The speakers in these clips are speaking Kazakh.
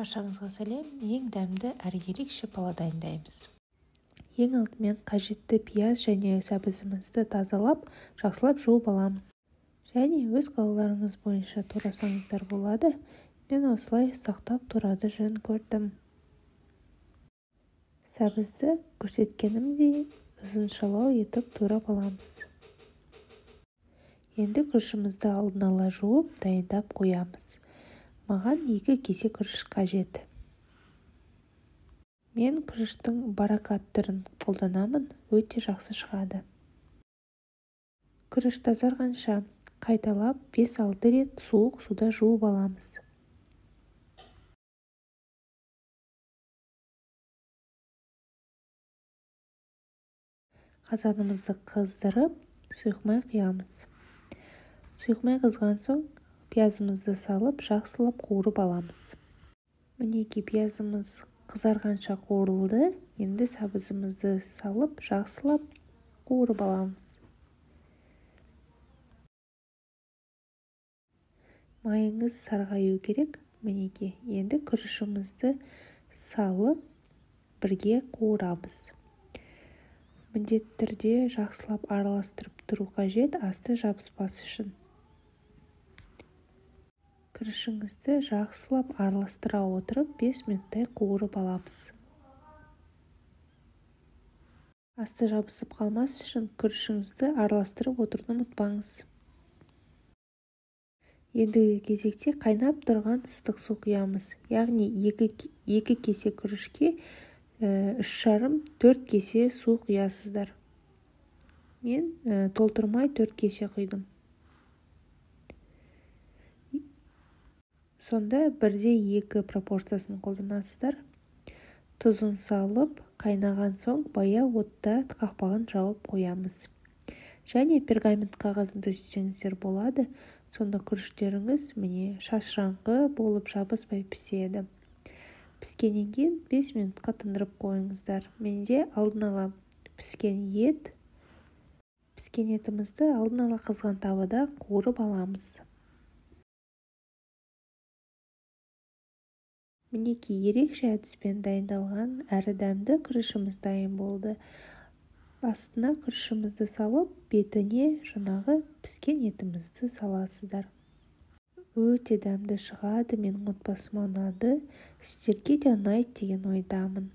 Баршаңызға сәлем. Ең дәмді әрі ерекше палау дайындаймыз. Ең алдымен қажетті пияз және сәбізімізді тазалап, жақсылап жуып аламыз. Және өз қалауларыңыз бойынша турасаңыздар болады. Мен осылай ұсақтап турады жөн көрдім. Сәбізді көрсеткенімдей ұзыншалау етіп турап аламыз. Енді күрішімізді алдын ала жуып, дайындап қоямыз. Маған 2 кесе күріш қажет. Мен күріштің баракат түрін қолданамын, өте жақсы шығады. Күріш тазарғанша қайталап 5-6 рет суық суда жуып аламыз. Қазанымызды қыздырып, сұйық май құямыз. Сұйық май қызған соң пиязымызды салып, жақсылап қуырып аламыз. Мінекей пиязымыз қызарғанша қуырылды. Енді сәбізімізді салып, жақсылап қуырып аламыз. Майыңыз сарғаю керек. Мінекей, енді күрішімізді салып, бірге қуырамыз. Міндетті түрде жақсылап араластырып тұру қажет, асты жабыспас үшін. Күрішіңізді жақсылап араластыра отырып, 5 минуттай қуырып аламыз. Асты жабысып қалмас үшін күрішіңізді араластырып отыруды ұмытпаңыз. Ендігі кезекте қайнап тұрған ыстық су құямыз. Яғни 2 кесе күрішке 3,5-4 кесе су құясыздар. Мен толтырмай 4 кесе құйдым. Сонда 1-2 пропорциясын қолданасыздар. Тұзын салып, қайнаған соң баяу отта қақпағын жауып қоямыз. Және пергамент қағазын төсетсеңіздер болады. Сонда күріштеріңіз міне шашыраңқы болып жабыспай піседі. Піскеннен кейін 5 минутқа тындырып қойыңыздар. Менде алдын ала піскен ет. Піскен етімізді алдын ала қызған табада қуырып аламыз. Мінекей ерекше әдіспен дайындалған әрі дәмді күрішіміз дайын болды. Астына күрішімізді салып, бетіне жаңағы піскен етімізді саласыздар. Өте дәмді шығады, менің отбасыма ұнады, сіздерге де ұнайды деген ойдамын.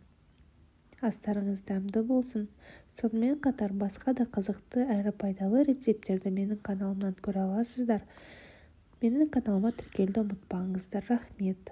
Астарыңыз дәмді болсын. Сонымен қатар басқа да қызықты әрі пайдалы рецепттерді менің каналымнан көре аласыздар. Менің каналыма тіркелуді ұмытпаңыздар. Рахмет.